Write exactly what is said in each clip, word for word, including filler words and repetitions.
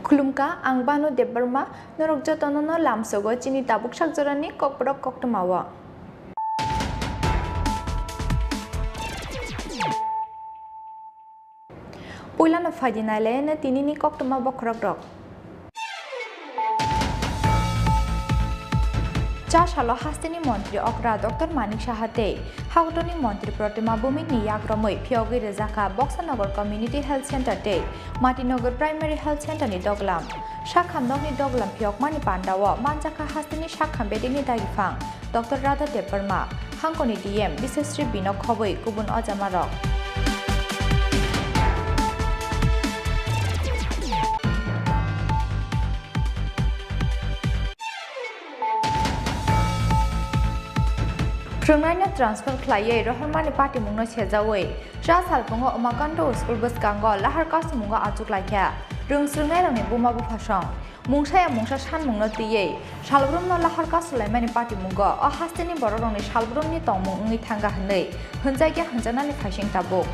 Khulumkha, ang Banu Debbarma, norok jotono no lamsogo chini tabuk sakjorani kokborok koktwmao. Puilano phaidi nailaino tinini koktwma bokhorokrok. Cha salo hasteni montri okra Doctor Manik Saha tei Hautorni montri Protima Bhumikni yakromwi phiyogwi rwjakha Boksanagar Community Health Center tei Matinagar Primary Health Center ni doglam. Sakham nokni doglam phiyokmani pandao manjakha hasteni sakham bedekni dagiphan Doctor Radha Debbarma, Hangkoni D M Bisesri Binok khobwi kubun ojamarok. Phrwngnaino transfer khlaiwi rohormani patimungno sejawi cha salpungo Umakanta School bwskango lahar kasungmungo achuk laikha. Rwng swrwngnairokni buma buphasong mungsaya mungsa sanmungno twiwi salbrumno lahar kasulaimani patimungno o hasteni borokrokni salbrumni tongmung wngwi thangkha hwnwi hwnjakya hwnjaknani phaising tabuk.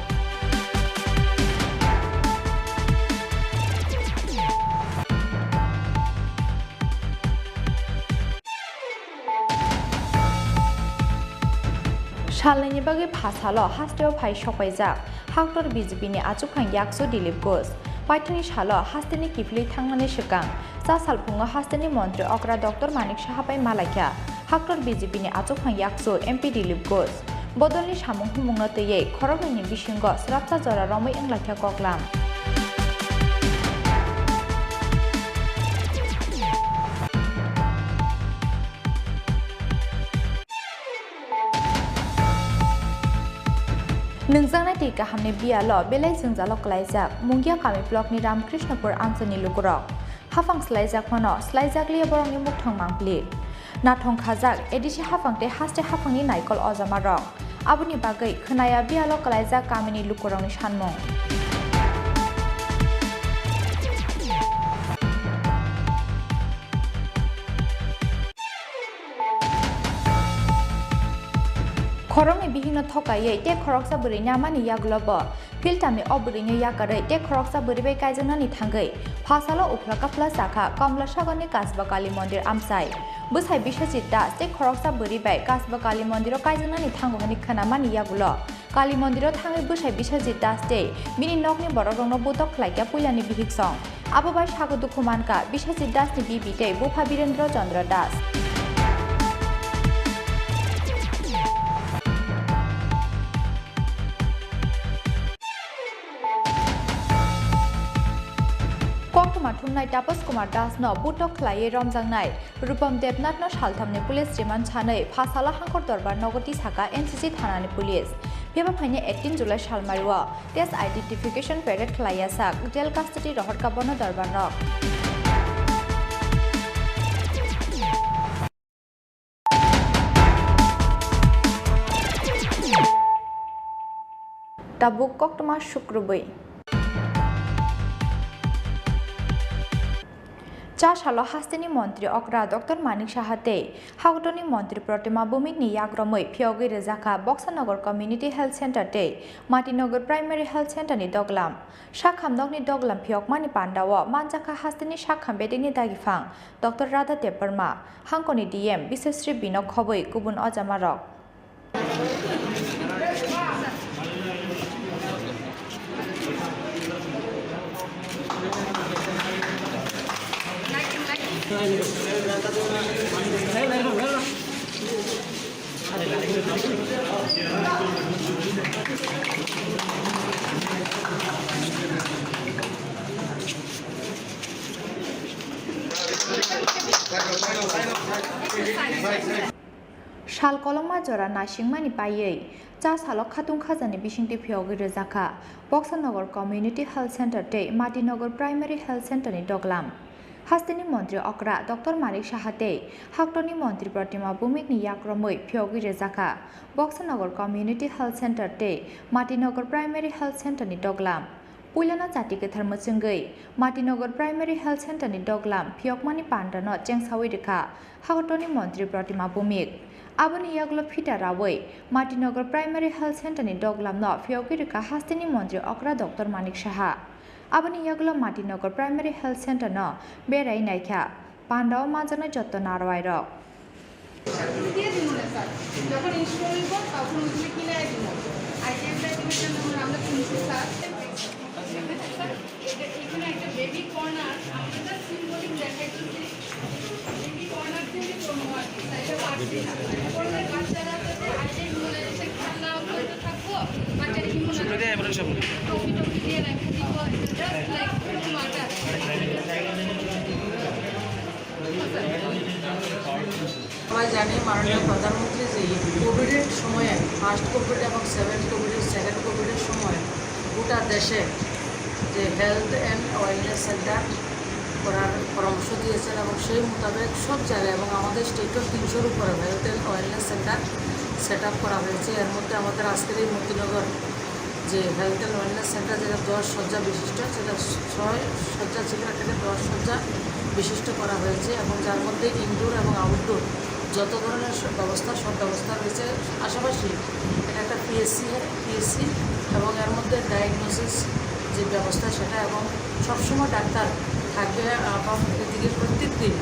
Salnwini bagwi pha salo hasteo phai sokpaijak Haktor B J P ni achukphang yaksu Dilip Ghosh. Paithakni salo hasteni kiphilwi thangnani swkang cha salphungo hasteni montri okra Doctor Manik Saha bai malaikha Haktor B J P ni achukphang yaksu M P Dilip Ghosh. Bodolni samung humungno twiwi khoroknwini bisingo swrapsa jora romwi wnglaikha koklam. Nwngjaknai twi kahamni biyalo belai jwngjalo kwlaijak Mungia kami blockni Ramkrishnopur amchaini lukurok. Haphang swlaijakmano swlaijakliya borokni mukthang mangpili. Nathong khajak A D C haphang tei haste haphangni naikol ojamarok. Aboni bagwi khwnaya biyalo kwlaijak kamini lukurokni sanmung. Khoroknwi bihikno thokaiwi tei khoroksa bwrwi namani yagulo bo philtamni o bwrwino yakarwi tei khoroksa bwrwi bai kaijaknani thangwi phasalo uphla kaphla chakha Komlasagorni Kasba Kali Mondir amchai. Bwsai Biswajit Das tei khoroksa bwrwi bai Kasba Kali Mondiro kaijaknani thango hwnwi khwnamani yagulo Kali Mondiro thangwi bwsai Biswajit Das tei bini nokni borokrokno butok khlaikha puilani bihiksong. Abo bai sago dukhu mankha Biswajit Dasni bibi tei bupha Birendra Chandra Das. Koktwma thumnai Tapas Kumar Das no butok khlaiwi romjaknai Rupam Debnath no salthamni police remand sanwi phasalo Hangkor Dorbar nogo tisakha N C C thanani police. Phiya ba phaini eighteen July salmario test identification parade khlaiya sak jail custody rohorkha bono dorbar rok. Tabuk koktwma sukrubwi. Cha salo hasteni montri okra Doctor Manik Saha tei Hautorni montri Protima Bhumikni yakromwi phiyogwi rwjakha Boksanagar Community Health Center tei Matinagar Primary Health Center ni doglam. Sakham nokni doglam phiyokmani pandao manjakha hasteni sakham bedekni dagiphan Doctor Radha Debbarma, Hangkoni D M Bisesri Binok khobwi kubun ojamarok. Sal kolokma jora naisingmani paiwi cha salo khatung khajani bisingtwi phiyogwi rwjakha Boksanagar Community Health Center tei Matinagar Primary Health Center ni doglam. Hasteni montri okra Doctor Manik Saha tei Haktorni montri Protima Bhumikni yakromwi phiyogwi rwjakha Boksanagar Community Health Center tei Matinagar Primary Health Center ni doglam. Puilano chati kwthar mwchwngwi Matinagar Primary Health Center ni doglam phiyokmani pandano chengsawi rwkha Hautorni montri Protima Bhumik. Aboni yagulo phita rawi Matinagar Primary Health Center ni doglamno phiyogwi rwkha hasteni montri okra Doctor Manik Saha. Aboni yagulo Matinagar Primary Health Center no berai naikha pandao manjaknai jotto narwai rok. দিয়ে দিন না স্যার, যখন ইনস্টল হইব তখন ওগুলো কিনে দিব। আইডিয়া দিবেন, আমরা কিনছি স্যার। এখানে একটা বেবি কর্নার, আমরা জাস্ট সিম্বলিক দেখাইতেছি। বেবি কর্নার তৈরি করবো আর কি, তাই এটা পারছি না। করলে বাচ্চারা যাতে আইডিয়া ইমিউনাইজেশন খেলনা হয়তো থাকবো, বাচ্চার ইমিউনাইজেশন ট্রফি টফি দিয়ে রেখে দিব, জাস্ট লাইক মাটার। সবাই জানি মাননীয় প্রধানমন্ত্রী যে কোভিডের সময়ে, ফার্স্ট কোভিড এবং সেভেন কোভিডের, সেকেন্ড কোভিডের সময় গোটা দেশে যে হেলথ অ্যান্ড ওয়েলনেস সেন্টার করার পরামর্শ দিয়েছেন এবং সেই মোতাবেক সব জায়গায় এবং আমাদের স্টেটও তিনশোর উপরে health and wellness centre set up করা হয়েছে। এর মধ্যে আমাদের আজকের এই মতিনগর যে হেলথ অ্যান্ড ওয়েলনেস সেন্টার, যেটা দশ শয্যা বিশিষ্ট, সেটা ছয় শয্যা ছিল, এটাকে দশ শয্যা বিশিষ্ট করা হয়েছে এবং যার মধ্যে ইনডোর এবং আউটডোর যত ধরনের স-, ব্যবস্থা, সব ব্যবস্থা রয়েছে। পাশাপাশি এটা একটা পিএসসি, পিএসসি এবং এর মধ্যে ডায়াগনোসিস যে ব্যবস্থা সেটা, এবং সবসময় ডাক্তার থাকবে এবং এদিকে প্রত্যেক দিন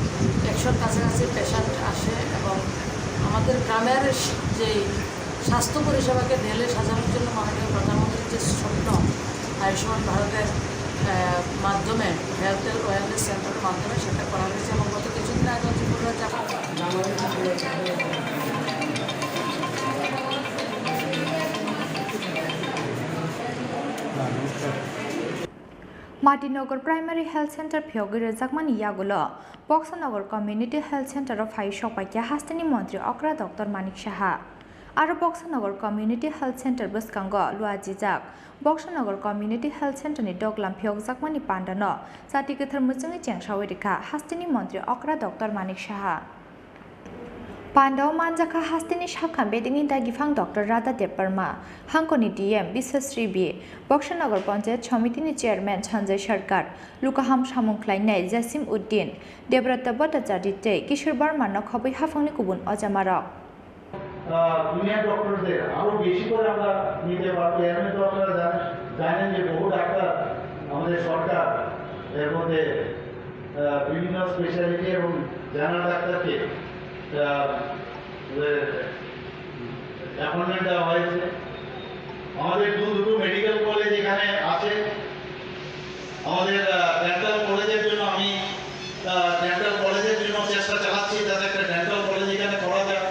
একশোর কাছাকাছি পেশেন্ট আসে এবং আমাদের গ্রামের স-, যে স্বাস্থ্য পরিষেবাকে ঢেলে সাজানোর জন্য মাননীয় প্রধানমন্ত্রীর যে স্বপ্ন, আয়ুষ্মান ভারতের, আহ, মাধ্যমে, হেলথ অ্যান্ড ওয়েলনেস সেন্টারের মাধ্যমে সেটা করা হয়েছে এবং গত কিছুদিন আগে ত্রিপুরা যা- Matinagar Primary Health Center phiyogwi rwjakmani yagulo Boksanagar Community Health Center o phai sokpaikha hasteni montri okra Doctor Manik Saha. Aro Boksanagar Community Health Center bwskango luajijak Boksanagar Community Health Center ni doglam phiyokjakmani pandano chati kwthar muchungwi chengsawi rikha hasteni montri okra Doctor Manik Saha. Pandao manjakha hasteni sakha bedekni dagiphang Doctor Radha Debbarma, hangkoni D M Biswasri B, Boksanagar Panchayat Somitini Chairman Sanjay Sarkar, lukaham samung khlainai Jasim Uddin, Debrata Bhattacharya tei Kishore Barma no khobwi haphangni kubun ojamarok. আহ, দুনিয়ার ডক্টরদের আরো বেশি করে আমরা নিতে পারবো। এর মধ্যে আপনারা জানেন, জানেন যে বহু ডাক্তার আমাদের সরকার এর মধ্যে, আহ, বিভিন্ন স্পেশালিটি এবং জেনারেল ডাক্তারকে, আহ, অ্যাপয়েন্টমেন্ট দেওয়া হয়েছে। আমাদের দু-, দুটো মেডিকেল কলেজ এখানে আছে। আমাদের, আহ, ডেন্টাল কলেজের জন্য আমি, আহ, ডেন্টাল কলেজের জন্য চেষ্টা চালাচ্ছি যাতে একটা ডেন্টাল কলেজ এখানে করা যায়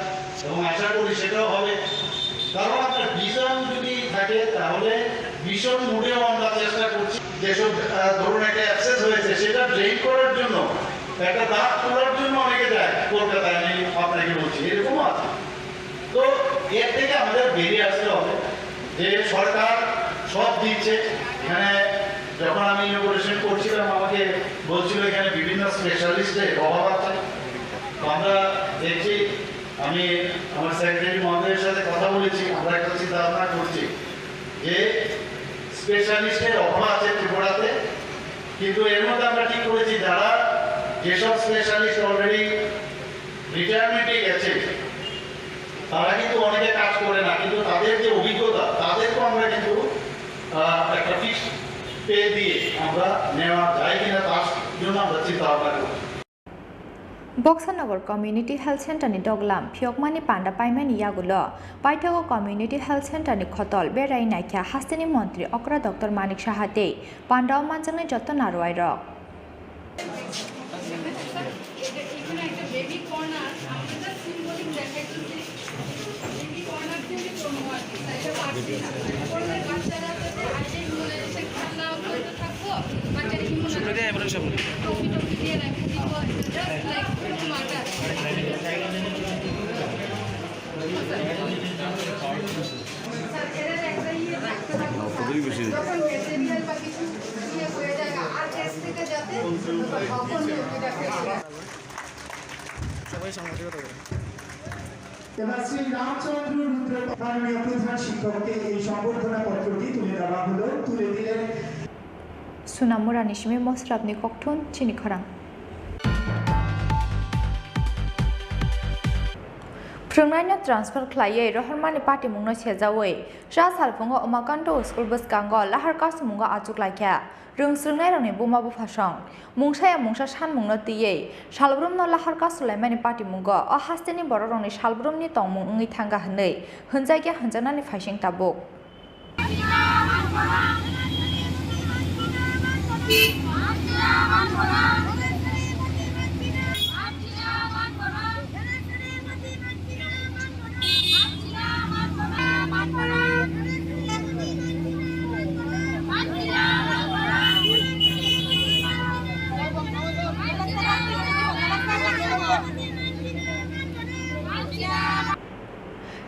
এবং আশা করি সেটাও হবে। কারণ আপনার ভিশন যদি থাকে তাহলে ভিশন মোডেও আমরা চেষ্টা করছি। যেসব, আহ, ধরুন একটা অ্যাবসেস হয়েছে সেটা ড্রেন করার জন্য, একটা দাঁত তোলার জন্য অনেকে যায় কলকাতায়, আমি আপনাকে বলছি, এরকমও আছে। তো এর থেকে আমাদের বেরিয়ে আসতে হবে যে সরকার সব দিচ্ছে। এখানে যখন আমি ইনোগুরেশন করছিলাম, আমাকে বলছিল এখানে বিভিন্ন স্পেশালিস্টের অভাব আছে। তো আমরা দেখছি, আমি আমার সেক্রেটারি মহোদয়ের সাথে কথা বলেছি, আমরা একটা চিন্তা ভাবনা করছি যে স্পেশালিস্টের অভাব আছে ত্রিপুরাতে, কিন্তু এর মধ্যে আমরা ঠিক করেছি যারা, যেসব স্পেশালিস্ট অলরেডি রিটায়ারমেন্টে গেছে, তারা কিন্তু অনেকে কাজ করে না, কিন্তু তাদের যে অভিজ্ঞতা, তাদেরকেও আমরা কিন্তু, আহ, একটা ফিক্সড পে দিয়ে আমরা নেওয়া যায় কিনা তার জন্য আমরা চিন্তা ভাবনা করছি। Boksanagar Community Health Center ni doglam phiyokmani panda paimani yagulo Paithago Community Health Center ni khotol berai naikha hasteni montri okra Doctor Manik Saha tei pandao manjaknai jotto narwai rok. এখানে একটা বেবি কর্নার, আমরা just symbolic দেখাইতেছি। Baby corner তৈরি করবো আর কি, তাই এটা পারছি না। করলে বাচ্চারা যাতে আইডিয়া ইমিউনাইজেশন খেলনা হয়তো থাকবো, বাচ্চার ইমিউনাইজেশন ট্রফি টফি দিয়ে রেখে দিব, জাস্ট লাইক মাটার। স্যার, এটার একটা ইয়ে থাকতে পারবো, স্যার। যখন ম্যাটেরিয়াল বা কিছু ইয়ে হয়ে যায়, আর টেস্ট থেকে যাতে তখন ওইটা ফেলে দেয়। সবাই সংগঠিত করে। এবার শ্রী রামচন্দ্র রুদ্র মাননীয় প্রধান শিক্ষককে এই সম্বর্ধনা পত্রটি তুলে দেওয়া হলো, তুলে দিলেন। Sunamurani simi mosrapni kokthum chini khorang. Rwngnaino transfer khlaiwi rohormani patimungno sejawi cha salphungo Umakanto School bwskango lahar kasumungo achuk laikha. Rwngsrwngnairokni buma buphasong mungsaya mungsa sanmungno twiwi salbrumno lahar kasulaimani patimungo o hasteni borokrokni salbrumni tongmung wngwi thangkha hwnwi hwnjakya hwnjaknani phaising tabuk.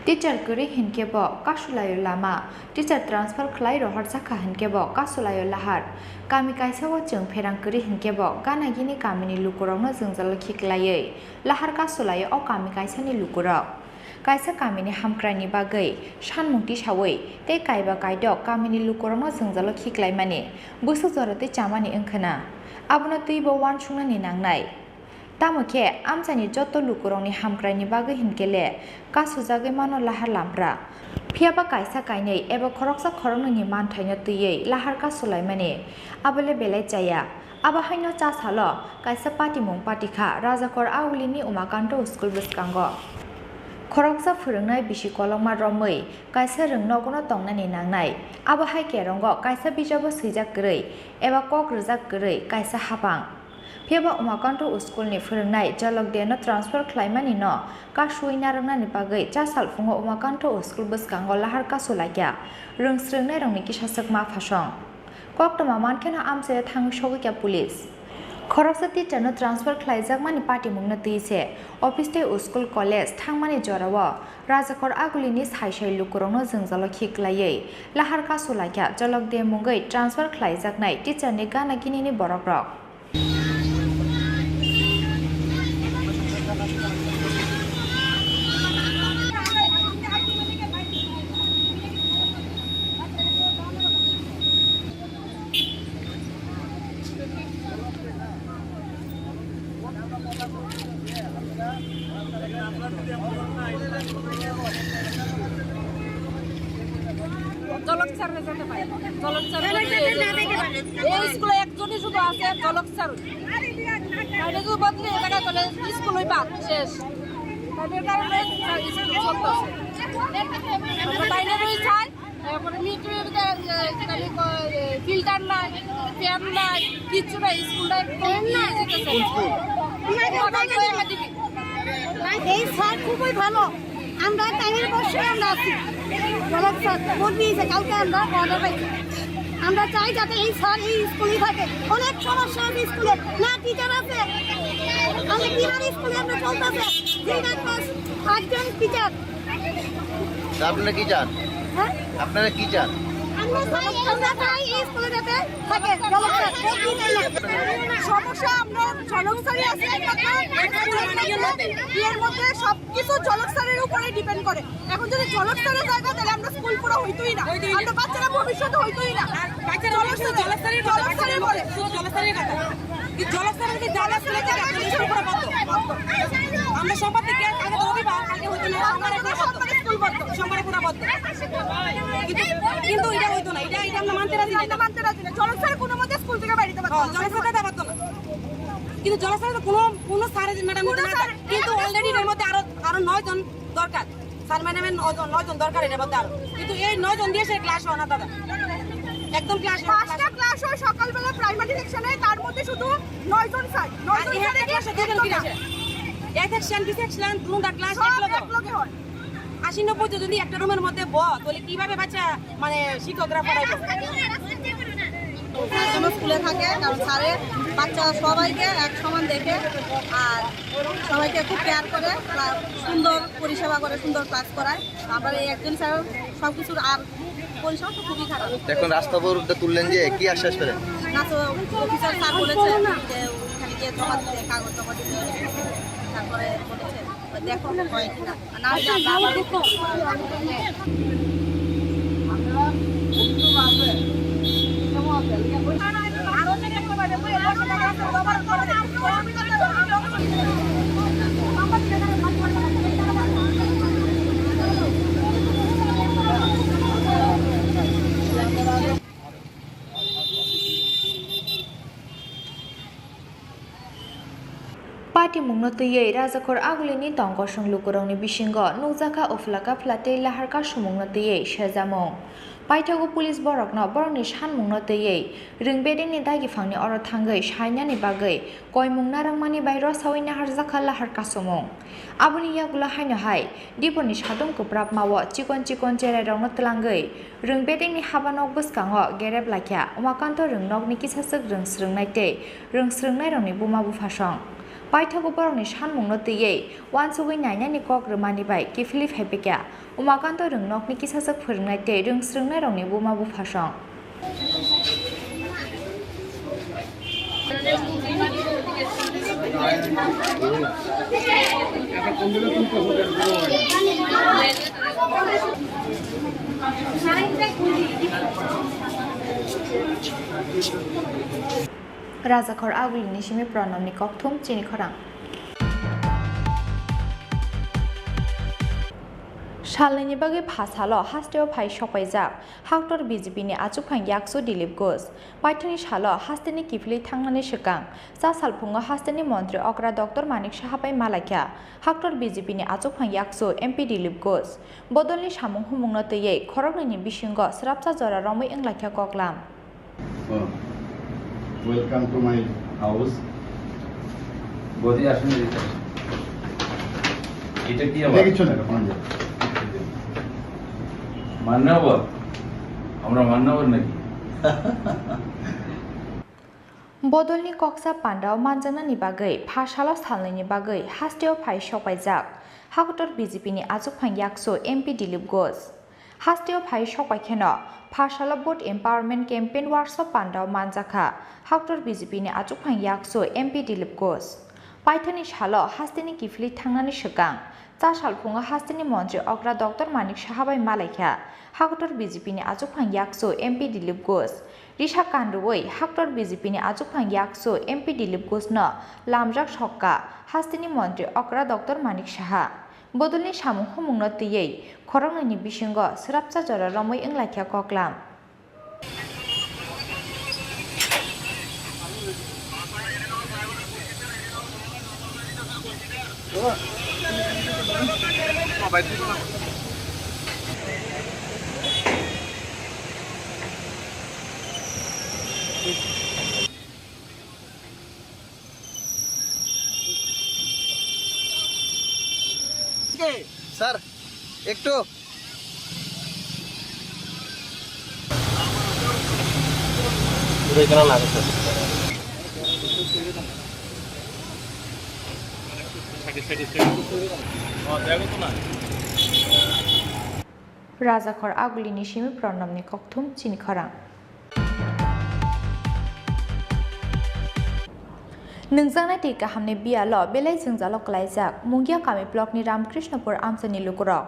Teacher kwrwi hinkhe bo kasulaio lama, teacher transfer khlai rohorjakha hinkhe bo kasulaio lahar. Kami kaisa o chwng pherang kwrwi hinkhe bo gana gini kamini lukurokno jwngjalo khiklaiwi lahar kasulaio o kami kaisani lukurok. Kaisa kamini hamkraini bagwi sanmung tisawi tei kaiba kaidok kamini lukurokno jwngjalo khiklaimani bwswk jora tei chamani wngkhwna. Abono twibo uansuknani nangnai. Tamo khe amchaini joto lukurokni hamkraini bagwi hinkhe le kasujagwi mano lahar lampra. Phiyaba kaisa kainwi eba khoroksa khoroknwini manthaino twiwi lahar kasulaimani abo le belai chaya. Abo haino cha salo kaisa patimung patikha Rajakor Agulini Umakanto School bwskango. Khoroksa phwrwngnai bisi kolokma romwi kaisa rwng nogono tongnani nangnai. Abo hai kerongo kaisa bijabo swijak kwrwi eba kok rwjak kwrwi kaisa hapang. Phiyaba Umakanto School ni phwrwngnai Jolok Deno transfer khlaimani no kasui narwknani bagwi cha salphungo Umakanto School bwskango lahar kasulaikha rwngsrwngnairokni kisa swkma phasong. Koktwma mankheno amchaio thangwi sogwikha police. Khoroksa teacher no transfer khlaijakmani patimungno twi se office tei school college thangmani jorao Rajakor Agulini sai sai lukurokno jwngjalo khiklaiwi lahar kasulaikha Jolok De mungwi transfer khlaijaknai teacher ni gana ginini borokrok. জলক স্যার হয়ে যেতে পারে। জলক স্যার বদলে হয়ে যেতে পারে। এই স্কুলে একজনই শুধু আছে, জলক স্যার। তাইলে যদি বদলে এই জায়গায় তাহলে স্কুল ওই বাদ, শেষ। তাইলে কারণে স্যার স্কুল চলতেছে। আমরা তাইলে রই চাই, এরপরে মিড ডে মিল, এ, এ, ফিল্টার নাই, ফ্যান নাই, কিচ্ছু নাই, স্কুলটা একদম ফ্যান নাই। কোন স্কুল? এই স্যার খুবই ভালো, আমরা টাইমের বসে আমরা আছি। জলক স্যার ভোট দিয়েছে, কালকে আমরা অর্ডার পাইছি। আমরা চাই যাতে এই স্যার এই স্কুলেই থাকে। অনেক সমস্যা আছে স্কুলে, না টিচার আছে। আমরা কিভাবে স্কুলে আমরা চলতেছে? দুইটা ক্লাস, পাঁচজন টিচার। তা আপনারা কি চান? হ্যাঁ? আপনারা কি চান? আমরা চাই, আমরা চাই এই স্কুলে যাতে থাকে। জলক স্যার, ভোট দিতে না। সমস্যা আমরা জলক স্যারই আছে একমাত্র। স্কুলের মধ্যে, ইয়ের মধ্যে সব কিছু জলক স্যারের উপরে ডিপেন্ড করে। এখন যদি জলক স্যারের জায়গা, তাহলে আমরা স্কুল পুরো হইতোই না। হইতোই না। আমরা বাচ্চারা ভবিষ্যতে হইতোই না। আর বাচ্চারা জলক স্যারের, জলক স্যারের কথা জলক স্যারের বলে। শুধু জলক স্যারের কথা। কি জলক স্যারের কি জায়গা ছিল যে এখন স্কুল পুরো বন্ধ? আমরা সোমবার থেকে আগে তো রবিবার, কালকে হইতো না, সোমবারে পুরো বন্ধ। সোমবারে স্কুল বন্ধ। সোমবারে পুরো বন্ধ। কিন্তু, কিন্তু এটা হইতো না, এটা, এটা আমরা মানতে রাজি না। আমরা মানতে রাজি না। জলক স্যার কোনো মতে স্কুল থেকে বাইরে হ্যাঁ, জলক স্যার দাদা পারতো না। কিন্তু জলক স্যার তো কোনো, কোনো স্যারের ম্যাডাম কোনো নিতে না স্যার পারে। কিন্তু অলরেডি এর মধ্যে আরো, আরো নয় জন দরকার। স্যার ম্যাডামের নয় জন, নয় জন দরকার এটার মধ্যে আরো। কিন্তু এই নয় জন দিয়ে সে ক্লাস হয় না দাদা। একদম ক্লাস হয় না, পাঁচটা ক্লাস। ক্লাস হয় সকালবেলা প্রাইমারি সেকশনে, তার মধ্যে শুধু নয় জন স্যার। নয় আর জন এই স্যার একটা ক্লাসে দুজন একজন কিনা না। সে? এ সেকশন, বি সেকশন, দুটা ক্লাস সব এক লগে। এক লগে হয়। আশি নব্বই জন যদি একটা রুমের মধ্যে বয়, তাহলে কিভাবে বাচ্চা, মানে, শিক্ষকরা পড়াইবো? স্যার যেন স্কুলে থাকে, কারণ স্যারে বাচ্চা সবাইকে এক সমান দেখে, আর সবাইকে খুব কেয়ার করে, প্লা-, সুন্দর পরিষেবা করে, সুন্দর ক্লাস করায়। তো আমরা এই একজন স্যার সব কিছুর আর পরিষেবা তো খুবই খারাপ। এখন রাস্তা অবরোধটা তুললেন যে, কি আশ্বাস পেলেন? না তো অফিসার স্যার বলেছে যে ওখানে গিয়ে জমা দিতে, কাগজ জমা দিতে হবে। তারপরে বলেছে, দেখো হয় কিনা। না হলে আমরা আবার Timungno twiwi Rajakhor Agulini tongkosong lukurokni bisingo nukjakha uphla kaphla tei lahar kasumungno twiwi sejamung. Paithago police borokno borokni sanmungno twiwi rwng bedengni dagi phangni oro thangwi sainani bagwi koimung narwkmani bai rosaui naharjakha lahar kasumung. Aboni yagulo haino hai Diponi sadung kwprapmao chikon chikon cherairokno twlangwi rwng bedengni haba nok bwskango gerep laikha Umakanto rwng nokni kisaswk rwng srwngnai tei rwng srwngnairokni buma buphasong. Paithago borokni sanmungno twiwi uansugwi nainani kok rwmani bai kiphilwi phaiphikha Umakanto rwng nokni kisaswk phwrwngnai tei rwng srwngnairokni buma buphasong. Rajakhor Agulini simi Pranamni kokthum chini khorang. Salnwini bagwi pha salo hasteo phai sokpaijak Haktor B J P ni achukphang yaksu Dilip Ghosh. Paithakni salo hasteni kiphilwi thangnani swkang cha salphungo hasteni montri okra Doctor Manik Saha bai malaikha Haktor B J P ni achukphang yaksu M P Dilip Ghosh. Bodolni samung humungno twiwi khoroknwini bisingo swrapsa jora romwi wnglaikha koklam. Oh, welcome to my house. বৌদি, আসুন এদিকে। এটা কি আবার? এটা কিচ্ছু না, এটা পাঞ্জাবি। মান্না আবার? আমরা মান্না আবার নাকি? Bodolni koksa pandao manjaknani bagwi pha salo salnwini bagwi hasteo phai sokpaijak Haktor B J P ni achukphang yaksu M P Dilip Ghosh. Hasteo phai sokpai kheno pha salo Vote Empowerment Campaign workshop pandao manjakha Haktor B J P ni achukphang yaksu M P Dilip Ghosh. Paithakni salo hasteni kiphilwi thangnani swkang cha salphungo hasteni montri okra Doctor Manik Saha bai malaikha Haktor B J P ni achukphang yaksu M P Dilip Ghosh. Risa kanrwui Haktor B J P ni achukphang yaksu M P Dilip Ghosh no lamjak sokka hasteni montri okra Doctor Manik Saha. Bodolni samung humungno twiwi khoroknwini bisingo swrapsa jora romwi wnglaikha koklam. Sir, একটু। Rajakhor Agulini simi Pranamni kokthum chini khorang. Nwngjaknai twi kahamni biyalo belai jwngjalo kwlaijak Mungia kami blockni Ramkrishnopur amchaini lukurok.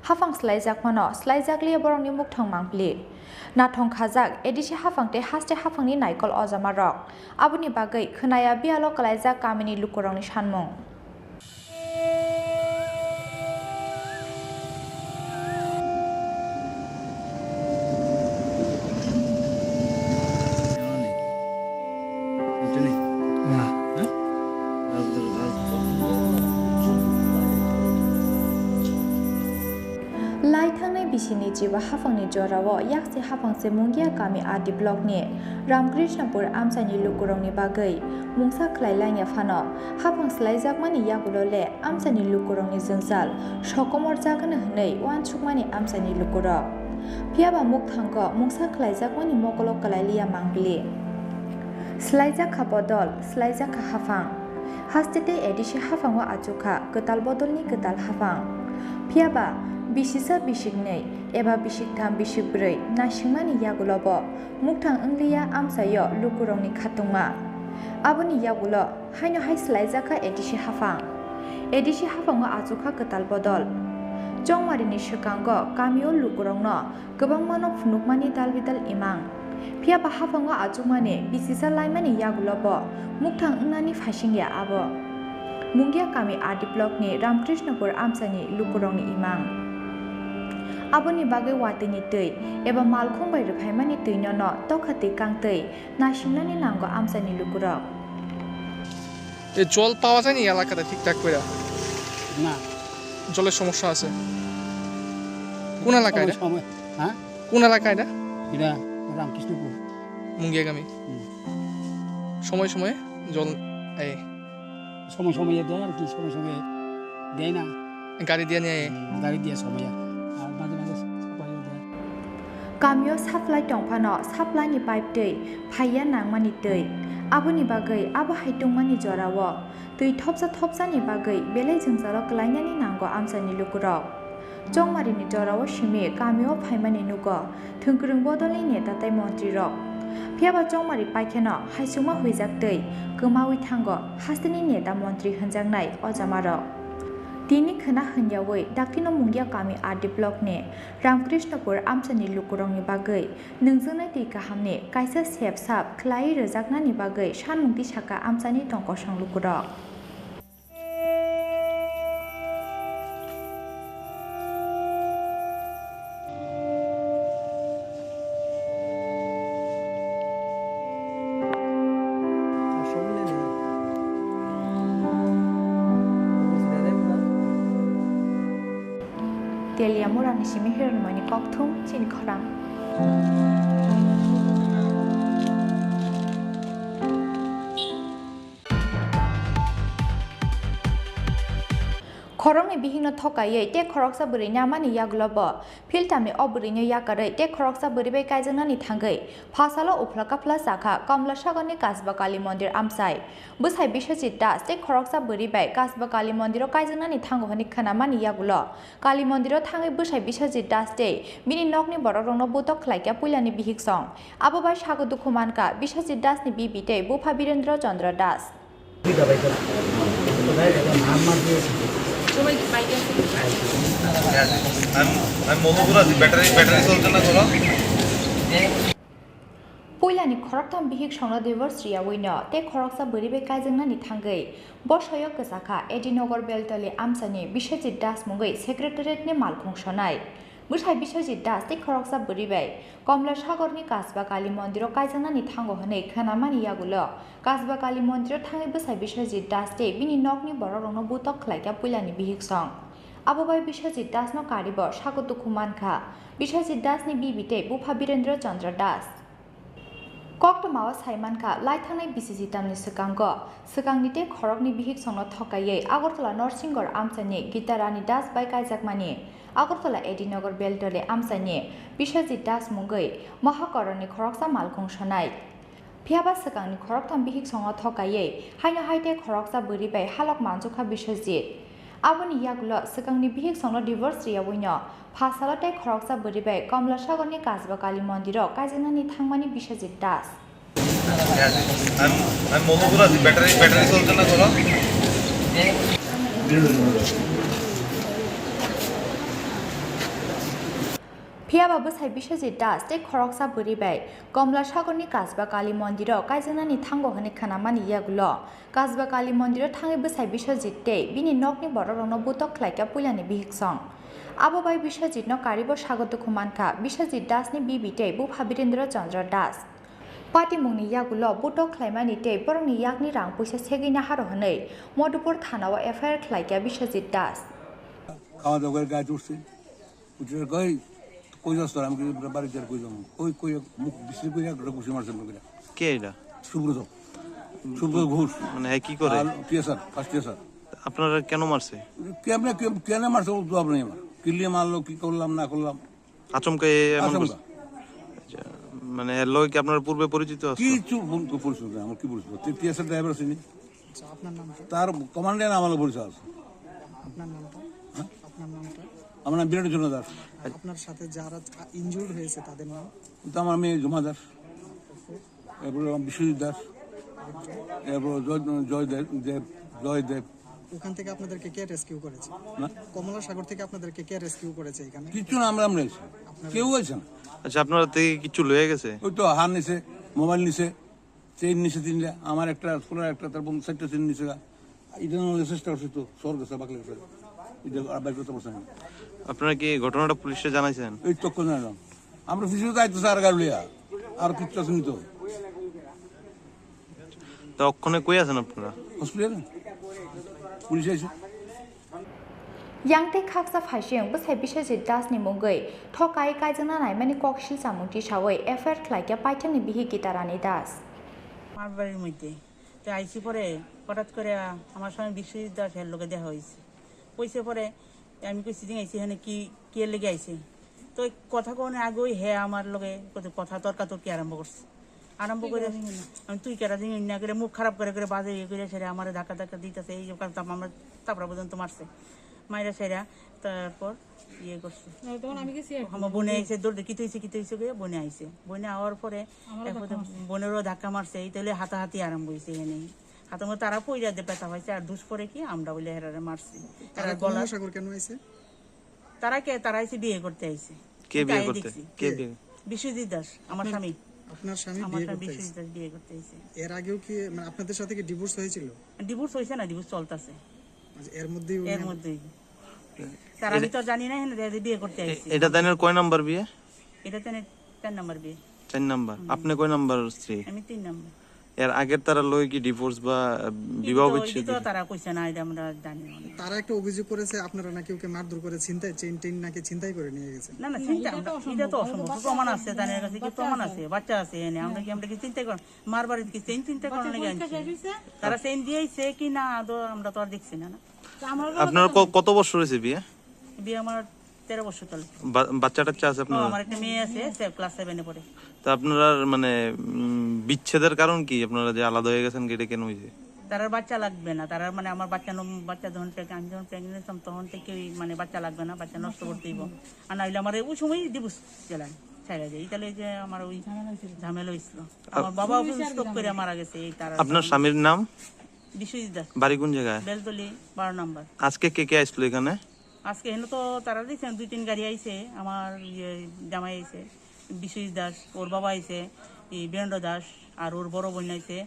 Haphang swlaijakmano swlaijakliya borokni mukthang mangpili. Nathong khajak A D C haphang tei haste haphangni naikol ojamarok. Aboni bagwi khwnaya biyalo kwlaijak kamini lukurokni sanmung. Lai thangnai bisini chiba haphangni jorao yakchi haphang se Mungia kami R D blockni Ramkrishnapur amchaini lukurokni bagwi mungsa khlai laina phano, haphang swlaijakmani yagulo le amchaini lukurokni jwngjal sokomorjak hwnwi uansukmani amchaini lukurok. Phiyaba mukthango mungsa khlaijakmani mokolo kwlailiya mangpili. Swlaijakha bodol, swlaijakha haphang. Haste tei A D C haphango achukha kwtal bodolni kwtal haphang. Phiyaba bisisa bisiknwi eba bisiktham bisikbrwi naisingmani yagulobo mukthang wngliya amchaio lukurokni khatungma. Aboni yagulo haino hai swlaijakha A D C haphang. A D C haphango achukha kwtal bodol. Chongmarini swkango kamio lukurokno kwbangmano phunukmani dalbidal imang. Phiyaba haphango achukmani bisisa laimani yagulobo mukthang wngnani phaisingya abo. Mungia kami R D blockni Ramkrishnapur amchaini lukurokni imang. Aboni bagwi watwini twi eba malkhung bai rwphaimani twinono tokha twi kangtwi naisingnani nango amchaini lukurok. এ জল পাওয়া যায়নি এলাকাতে ঠিকঠাক করে? না। জলের সমস্যা আছে। কোন এলাকা সময় এটা? সময়, হ্যাঁ? কোন এলাকা এটা? এটা রামকৃষ্ণপুর। মুঙ্গিয়াগামী। হুম। সময় সময়ে জল, এই। সময় সময়ে দেয় আর কি, সময় সময়ে দেয় না। গাড়ি দিয়ে নিয়ে আয়। হুম, গাড়ি দিয়ে সময় আর, আর মাঝে মাঝে supply ও দেয়। Kamio supply tongphano supply ni pipe twi phaiya nangmani twi. Aboni bagwi abo hai tongmani jorao twi thopsa thopsani bagwi belai jwngjalo kwlainani nango amchaini lukurok. Chongmarini jorao simi kamio phaimani nugo thwngkwrwng bodolni neta tei montrirok. Phiyaba chongmari paikheno haisukma huijak twi kwmawi thango hasteni neta montri hwnjaknai ojamarok. Tini khwna hwnyawi daktino Mungia kami R D blockni Ramkrishnopur amchaini lukurokni bagwi nungjaknai twi kahamni kaisa sep sap khlaiwi rwjaknani bagwi sanmung tisaka amchaini tongkosong lukurok. Teliamurani simi hironmoini kokthum chini khorang. Khoroknwi bihikno thokaiwi tei khoroksa bwrwi namani yagulo bo philtamni o bwrwino yakarwi tei khoroksa bwrwi bai kaijaknani thangwi phasalo uphla kaphla chakha Komlasagorni Kasba Kali Mondir amchai. Bwsai Biswajit Das tei khoroksa bwrwi bai Kasba Kali Mondiro kaijaknani thango hwnwi khwnamani yagulo Kali Mondiro thangwi bwsai Biswajit Das tei bini nokni borokrokno butok khlaikha puilani bihiksong. Abo bai sago dukhu mankha Biswajit Dasni bibi tei bupha Birendra Chandra Das. আমি আমি মধুপুর আছি, battery battery চলছে না কোনো। Puilani khoroktham bihiksongno divorce riyawino tei khoroksa bwrwi bai kaijaknani thangwi bosoyo kwchakha A D Nagar Beltali amchaini Biswajit Das mungwi secretariat ni malkhung sonai. Bwsai Biswajit Das tei khoroksa bwrwi bai Komlasagorni Kasba Kali Mondiro kaijaknani thango hwnwi khwnamani yagulo Kasba Kali Mondiro thangwi bwsai Biswajit Das tei bini nokni borokrokno butok khlaikha puilani bihiksong. Abo bai Biswajit Dasno karibo sago dukhu mankha Biswajit Dasni bibi tei bupha Birendra Chandra Das. Koktwmao sai mankha, lai thangnai bisi jitamni swkango swkangni tei khoroknwi bihiksongno thokaiwi Agartala Norsingor amchaini Gita Rani Das bai kaijakmani Agartala A D Nagar Beltali amchaini Biswajit Das mungwi Mahakoroni khoroksa malkhung sonai. Phiyaba swkangni khoroktham bihiksongno thokaiwi haino hai tei khoroksa bwrwi bai halok manjukha Biswajit. Aboni yagulo swkangni bihiksongno divorce riyawino phasalo tei khoroksa bwrwi bai Komlasagorni Kasba Kali Mondiro kaijaknani thangmani Biswajit Das. আমি আমি মধুপুর আছি, battery battery চলছে না কোনো। Phiyaba bwsai Biswajit Das tei khoroksa bwrwi bai Komlasagorni Kasba Kali Mondiro kaijaknani thango hwnwi khwnamani yagulo Kasba Kali Mondiro thangwi bwsai Biswajit tei bini nokni borokrokno butok khlaikha puilani bihiksong. Abo bai Biswajitno karibo sago dukhu mankha Biswajit Dasni bibi tei bupha Birendra Chandra Das. Patimungni yagulo butok khlaimani tei borokni yakni rang puisa segwi naharo hwnwi Madhupur thanao F I R khlaikha Biswajit Das. খাওয়া দাওয়া করে গায়ে উঠছে। উঠে কই, "কই যাস তোরা?" আমি কই, "বাড়ি যার।" "কই যাবো?" "কই, কই?" মুখ বিশ্রী করে একটা ঘুষি মারছে মুখে। কে এটা? সুব্রত। সুব্রত ঘোষ। মানে, হ্যাঁ, কি করে? আর টিএসআর, ফার্স্ট টিএসআর। আপনারা কেন মারছে? কেমনে, কেম-, কেন মারছে, ও জবাব নেই আমার। কিল্লি মারলো, কি করলাম না করলাম। আচমকা এ এমন আচমকা। করছে? আচ্ছা, মানে, এর লগে কি আপনার পূর্বে পরিচিত আছে? কিছু ফোন কো-, পরিচিত নেই, আমার কি পরিচিত? তে টিএসআর ড্রাইভার চিনি। আচ্ছা, আপনার নামটা? তার কমান্ডের আমার পরিচয় আছে। আপনার নামটা? হ্যাঁ? আপনার নামটা? আমার নাম বিরাট জোনাদার। আপনার সাথে যারা ইনজুর্ড হয়েছে তাদের নাম? তো আমার মেয়ে জুমা দাস, এরপরে আমার বিশ্বজিৎ দাস, এরপর জয়, জয় দেব, দেব, জয় দেব। ওখান থেকে আপনাদেরকে কে রেস্কিউ করেছে? না। কমলা সাগর থেকে আপনাদেরকে কে রেস্কিউ করেছে এখানে? কিচ্ছু না, আমরা, আমরা এসে। আপনারা কেউ এসে না। আচ্ছা, আপনারা থেকে কিছু লয়ে গেছে? ওই তো হার নিছে, মোবাইল নিছে, চেইন নিছে তিনটা, আমার একটা, সোনার একটা, তারপর চারটা চেইন নিছে গা। এটা না হলে চেষ্টা করছে তো, সর গেছে, বাকলে গেছে। এটা আর বাইর করতে পারছে না। আপনারা কি ঘটনাটা পুলিশে জানাইছেন? এই তখন জানালাম। আমরা পুলিশে যাইতেছে আর গাড়ি লইয়া, আর কিচ্ছু আসেনি তো। তা অক্ষণে কই আছেন আপনারা? Hospital? Police aise. Yang tei khaksa phaising bwsai Biswajit Das ni mungwi thokai kaijakna naimani kok silchamung tisawi F I R khlaikha paithakni bihik Gita Rani Das. আমার বাড়ির মধ্যে। তো আইসি পরে হঠাৎ করে আমার স্বামী বিশ্বজিৎ দাস এর লগে দেখা হয়েছে। হয়েছে পরে আমি কইছি যে আইসি এখানে কি, কি এর লেগে আইসি? তো এই কথা কোন আগে ওই হে আমার লগে কত কথা তর্কাতর্কি আরম্ভ করছে। আরম্ভ করে আমি তুই কেরা জিনিস না করে মুখ খারাপ করে করে বাজে ইয়ে করে সেটা আমার ধাক্কা ধাক্কা দিতেছে, এই যে কারণ আমার তারপরে পর্যন্ত মারছে। মাইরা সেরা তারপর ইয়ে করছে। না, তখন আমি গেছি আর কি। আমার বোনে আইছে, দৌড় দিয়ে, "কিতা হইছে, কিতা হইছে?" করে বোনে আইছে। বোনে আওয়ার পরে আমারও এরপরে ধাক্কা মারছে। বোনেরও ধাক্কা মারছে, এই তাহলে হাতাহাতি আরম্ভ হইছে এখানে। হাতে মধ্যে তারা পইরা দিয়ে ব্যথা পাইছে, আর দুষ পরে কি আমরা বলে হেরারে মারছি। তারা এরা কোনো গলা সাগর কেন আইছে? তারা কে? তারা আইছে বিয়ে করতে আইছে। কে আমি বিয়ে তাই করতে? দেখছি। কে কে? বিয়ে? বিশ্বজিৎ দাস, আমার আপনার, স্বামী। আপনার স্বামী আমার বিয়ে স্বামী করতে বিশ্বজিৎ আইছে? দাস বিয়ে করতে আইছে। এর আগেও কি, মানে, আপনাদের সাথে কি ডিভোর্স হয়েছিল? ডিভোর্স হইছে না, ডিভোর্স চলতেছে। আচ্ছা, এর মধ্যেই উনি এর আবার মধ্যেই। তার আমি এটা তো জানি না, এখানে যে বিয়ে করতে এ-, আইছি। এটা তাইনের কয় নাম্বার বিয়ে? এটা তাইনের চার নাম্বার বিয়ে। চার নাম্বার। হুম। আপনি কয় নাম্বার স্ত্রী? আমি তিন নাম্বার। এর আগের তারা লই কি ডিভোর্স বা, আহ, বিবাহ কিন্তু বিচ্ছেদ? এটা তো তারা কইছে না, এটা আমরা জানি না। তারা একটা অভিযোগ করেছে, আপনারা নাকি ওকে মারধর করে ছিনতাই, চেইন টেইন নাকি ছিনতাই করে নিয়ে গেছে। না, না, না, চিন্তা এটা তো আমরা, অসম্ভব। এটা তো অসম্ভব। প্রমাণ আছে, তাদের কাছে কি বাচ্চা প্রমাণ আছে। আছে? বাচ্চা আছে এনে, আমরা কি, আমরা কি চিন্তা কর-, মারবার কি চেইন চিন্তা করার লাগি আনছি। তারা চেইন দিয়েছে কি না, আদৌ আমরা তো আর দেখছি না, না। তো আমার বড় আপনার কথা ক-, কত বছর হয়েছে বিয়ে? বিয়ে আমার তেরো বছর চলে। বা-, বাচ্চা টাচ্চা আছে ও, আপনার? আমার একটা মেয়ে আছে, সে ক্লাস সেভেন এ পড়ে। তো আপনারা মানে, উম, বিচ্ছেদের কারণ কি? আপনারা যে আলাদা হয়ে গেছেন, এটা কেন হয়েছে? তারার বাচ্চা লাগবে না, তারার মানে আমার বাচ্চা ন-, বাচ্চা যখন প্রেগ-, আমি যখন প্রেগনেন্ট ছিলাম তখন থেকে ওই মানে বাচ্চা লাগবে না, বাচ্চা নষ্ট করতে দিব। আর না হইলে আমার ওই সময় ডিভোর্স চালাই, চালাই যায়। তাহলে যে আমার ওই ঝামেলা হয়েছিল। ঝামেলা হয়েছিল। আপ-, আমার বাবা অসুস্থ করে মারা গেছে এই তারা। আপনার স্বামীর নাম? বিশ্বজিৎ দাস। বাড়ি কোন জায়গায়? বেলতলি বারো নম্বর। আজকে কে কে আসলো এখানে? আজকে এখানে তো তারা দিয়েছেন, দুই তিন গাড়ি আইছে, আমার ইয়ে জামাই আইছে, বিশ্বজিৎ দাস, ওর বাবা আইছে, এই বীরেন্দ্র দাস, আর ওর বড় বোন আইছে,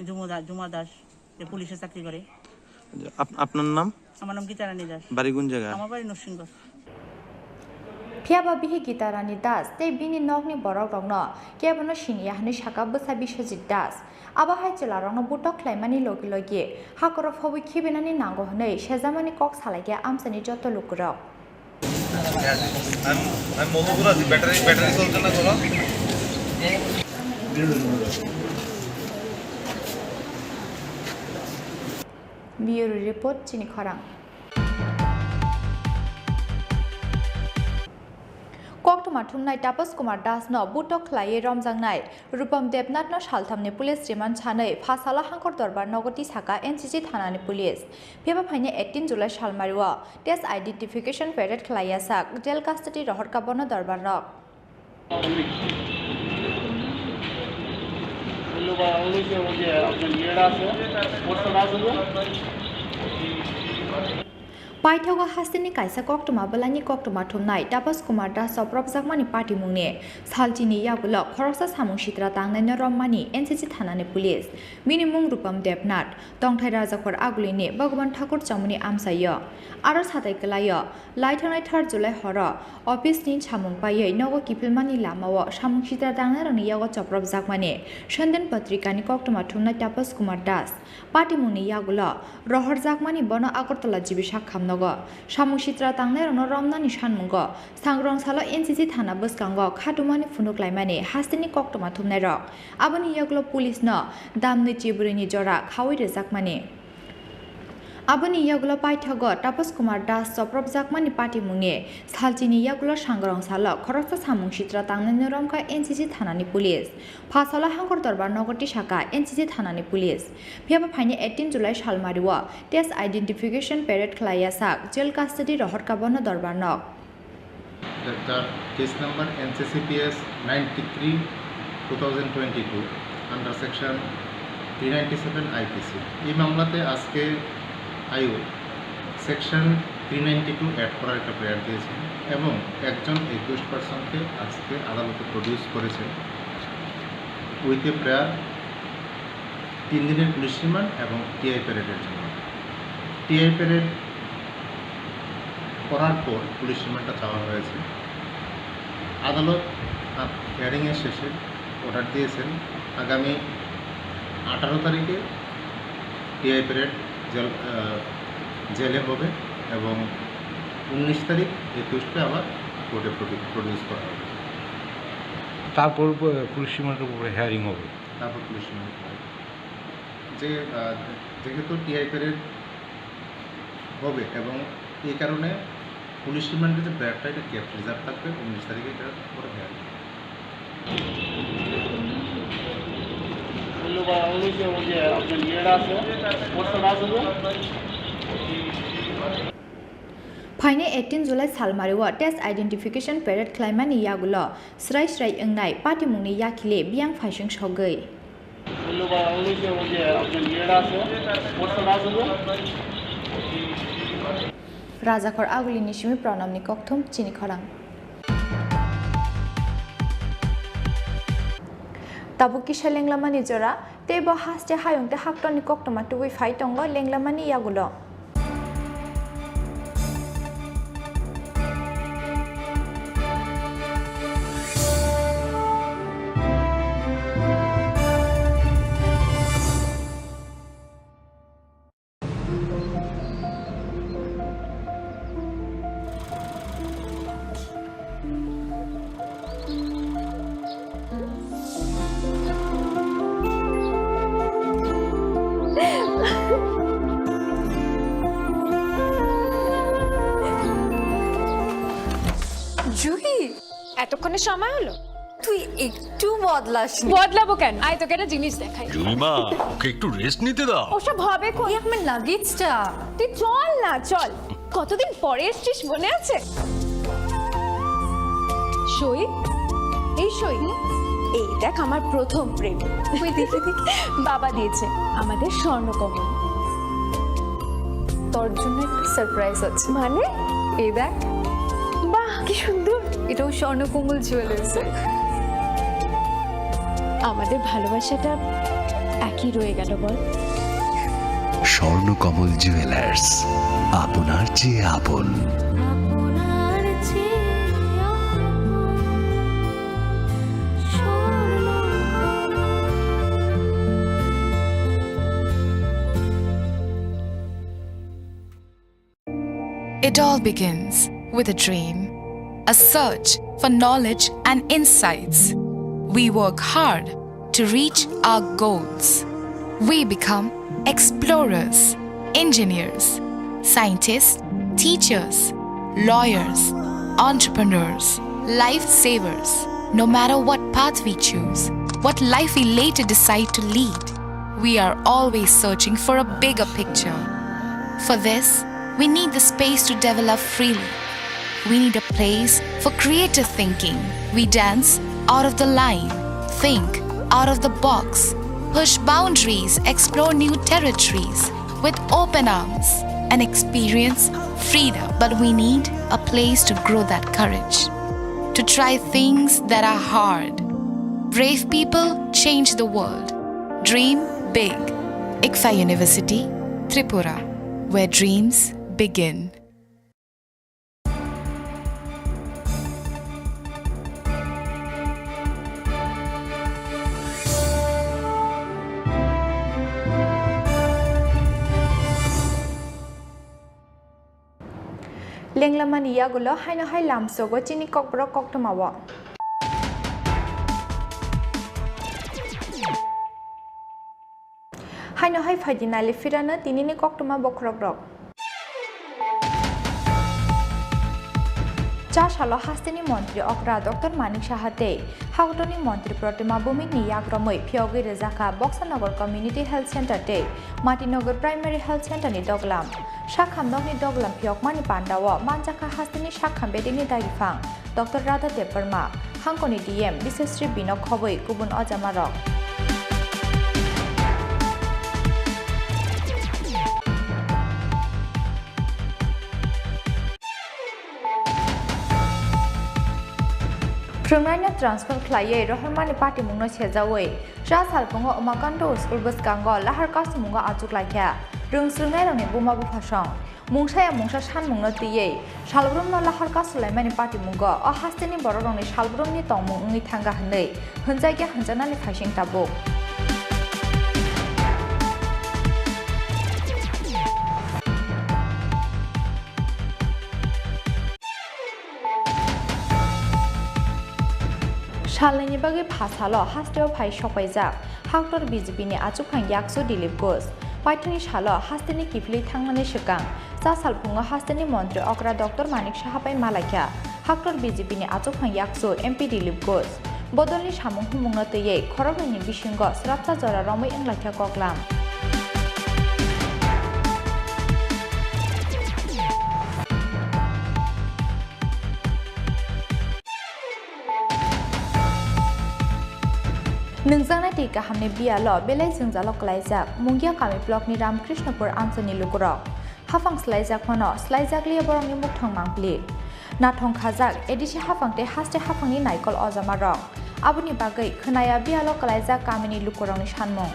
জুমা দা-, জুমা দাস, যে পুলিশে চাকরি করে। আপ-, আপনার নাম? আমার নাম গীতারানী দাস। বাড়ি কোন জায়গা? আমার বাড়ি Narsingarh. Phiya ba bihik Gita Rani Das tei bini nokni borokrokno kebono siniya hwnwi sakha bwsa Biswajit Das. Abo hai chwlarokno butok khlaimani logi logi hakhoro phobwi khibinani nango hwnwi sejamani kok salaikha amchaini joto lukurok. আমি, আমি মধুপুর আছি, battery, battery চলছে না কোনো? Bureau report, chini khorang. Koktwma thumnai Tapas Kumar Das no butok khlaiwi romjaknai Rupam Debnath no salthamni police remand sanwi Phasala Hangkor Dorbar nogo tisaka N C C thanani police. Phiya ba phaini eighteen July salmario test identification period khlaiya sak jail custody rohorkha bono dorbar rok. Paithago hasteni kaisa koktwma bwlaini koktwma thumnai Tapas Kumar Das chopropjakmani patimungni salchini yagulo khoroksa samung sitra tangnaino romani N C C thanani police. Bini mung Rupam Debnath, tongthai Rajakhor Agulini Bhagwan Thakur chongmani amchaio. Aro satai kwlaio, lai thangnai third July horo office ni samung paiwi nogo kiphilmani lamao samung sitra tangnairokni yago chopropjakmani Sandin Patrikani koktwma thumnai Tapas Kumar Das. Patimungni yagulo rohorjakmani bono Agartala G B sak khamnogo samung sitra tangnairokno romnani sanmungo Sangrong salo N C C thana bwskango khatumani phunuk laimani hasteni koktwma thumnairok. Aboni yagulo police no damnwi chibrwini jora khaui rwjakmani. Aboni yagulo paithago Tapas Kumar Das chopropjakmani patimungni salchini yagulo Sangrong salo khoroksa samung sitra tangnaino romkha N C C thanani police. Phasala Hangkor Dorbar nogo tisaka N C C thanani police. Phiya ba phaini eighteen July salmario test identification period khlaiya sak jail custody rohorkha bono dorbar nok. যার case number NCCPS ninety three two thousand twenty two, under section three ninety seven IPC. এই মামলাতে আজকে আয়ু section three ninety two add করার একটা প্রেয়ার দিয়েছেন এবং একজন একিউজড পারসনকে আজকে আদালতে প্রডিউস করেছেন উইথ এ প্রেয়ার তিন দিনের পুলিশ রিমান্ড এবং টিআই প্যারেডের জন্য। টিআই প্যারেড করার পর পুলিশ রিমান্ডটা চাওয়া হয়েছে। আদালত তার হিয়ারিংয়ের শেষে অর্ডার দিয়েছেন আগামী আঠারো তারিখে টিআই প্যারেড জেল, আহ, জেলে হবে এবং উনিশ তারিখ একুশকে আবার কোর্টে প্রডিউ-, প্রডিউস করা হবে। তারপর প-, পুলিশ রিমান্ডের উপরে হিয়ারিং হবে। তারপর পুলিশ রিমান্ড হবে। যে, আহ, যেহেতু টিআই প্যারেড হবে এবং এই কারণে পুলিশ রিমান্ডের যে ব্যাপারটা, এটা ক্যাপ রিজার্ভ থাকবে, উনিশ তারিখে এটার উপরে হিয়ারিং হবে। ধন্যবাদ। উনিশে ওই যে আপনার ইয়েটা আছে, পোস্টার আছে যে? Phainai eighteen July salmario test identification parade khlaimani yagulo srai srai wngnai patimungni yakhile biyang phaising sogwi. ধন্যবাদ। উনিশে ওই যে আপনার ইয়েটা আছে, পোস্টার আছে যে? Rajakhor Agulini simi Pranamni kokthum chini khorang. Tabuk kisa lenglamani jora, tei bo haste hayung tei haktorni koktwma tubui phai tongo lenglamani yagulo. Juhi, এতক্ষণে সময় হলো? তুই একটু বদলাসনি। বদলাবো কেন? আয়, তোকে একটা জিনিস দেখাই। জুলিমা, ওকে একটু রেস্ট নিতে দাও। ওসব হবে কই? এই আমার লাগেজটা। তুই চল না, চল। কতদিন পরে এসছিস, মনে আছে? সই, এই সই। এই দেখ, আমার প্রথম প্রেম। বাবা দিয়েছে আমাদের স্বর্ণকমল। তোর জন্য একটা সারপ্রাইজ আছে। মানে? এই দেখ। বাহ, কি সুন্দর। এটাও স্বর্ণকমল জুয়েলার্সের। আমাদের ভালোবাসাটা একই রয়ে গেল, বল? স্বর্ণকমল জুয়েলার্স, আপনার চেয়ে আপন। It all begins with a dream, a search for knowledge and insights. We work hard to reach our goals. We become explorers, engineers, scientists, teachers, lawyers, entrepreneurs, lifesavers. No matter what path we choose, what life we later decide to lead, we are always searching for a bigger picture. For this, we need the space to develop freely. We need a place for creative thinking. We dance out of the line, think out of the box, push boundaries, explore new territories with open arms, and experience freedom. But we need a place to grow that courage, to try things that are hard. Brave people change the world. Dream big. ICFAI University, Tripura, where dreams begin. Lenglamani yagulo haino hai lamsogo chini kokborok koktwmao. Haino hai phaidi nailifirano tinini koktwma bokhorokrok. Cha salo hasteni montri okra Doctor Manik Saha tei hakotorni montri Protima Bhumikni yakromwi phiyogwi rwjakha Boksanagar Community Health Center tei Matinagar Primary Health Center ni doglam. Sakham nokni doglam phiyokmani pandao manjakha hasteni sakham bedekni dagiphang Doctor Radha Debbarma, hangkoni D M Bisesri Binok khobwi kubun ojamarok. Phwrwngnaino transfer khlaiwi rohormani patimungno sejawi, cha salpungo Umakanta School bwskango lahar kasumugo achuk laikha rwngswrwngnairokni buma buphasong. Mungsa ya mungsa sanmungno twiwi salbrumno lahar kasulaimani patimungo o hasteni bororokni salbrumni tongmung wngwi thangkha hwnwi hwnjakya hwnjaknani phaising tabuk. Salnwini bagwi pha salo hasteo phai sokpaijak haktor B J P ni achukphang yaksu Dilip Ghosh. Paithakni salo hasteni kiphilwi thangnani swkang cha salphungo hasteni montri okra Doctor Manik Saha bai malaikha haktor B J P ni achukphang yaksu M P Dilip Ghosh. Bodolni samung humungno twiwi khoroknwini bisingo swrapsa jora romwi wnglaikha koklam. Nwngjaknai twi kahamni biyalo belai jwngjalo kwlaijak Mungia kami blockni Ramkrishnopur amchaini lukurok. Haphang swlaijakmano swlaijakliya borokni mukthang mangpili. Nathong khajak A D C haphang tei haste haphangni naikol ojamarok. Aboni bagwi khwnaya biyalo kwlaijak kamini lukurokni sanmung.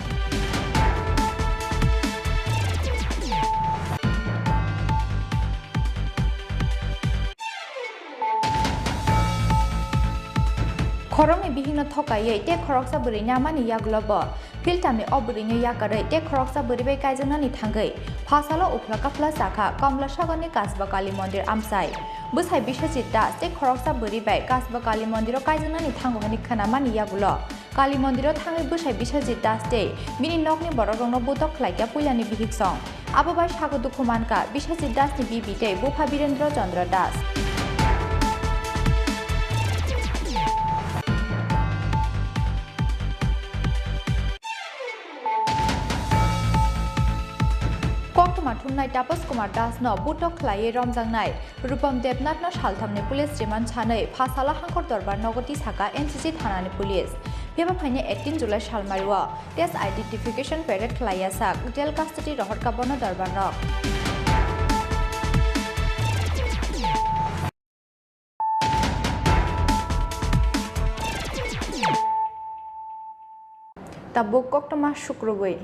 Khoroknwi bihikno thokaiwi tei khoroksa bwrwi namani yagulo bo philtamni o bwrwino yakarwi tei khoroksa bwrwi bai kaijaknani thangwi phasalo uphla kaphla chakha Komlasagorni Kasba Kali Mondir amchai. Bwsai Biswajit Das tei khoroksa bwrwi bai Kasba Kali Mondiro kaijaknani thango hwnwi khwnamani yagulo Kali Mondiro thangwi bwsai Biswajit Das tei bini nokni borokrokno butok khlaikha puilani bihiksong. Abo bai sago dukhu mankha Biswajit Dasni bibi tei bupha Birendra Chandra Das. Koktwma thumnai Tapas Kumar Dasno butok khlaiwi romjaknai Rupam Debnathno salthamni police remand sanwi phasalo Hangkor Dorbar nogo tisakha N C C thanani police. Phiyaba phaini eighteen July salmario test identification period khlaiya sak jail custody rohorkha bono dorbarrok. Tabuk koktwma sukrubwi.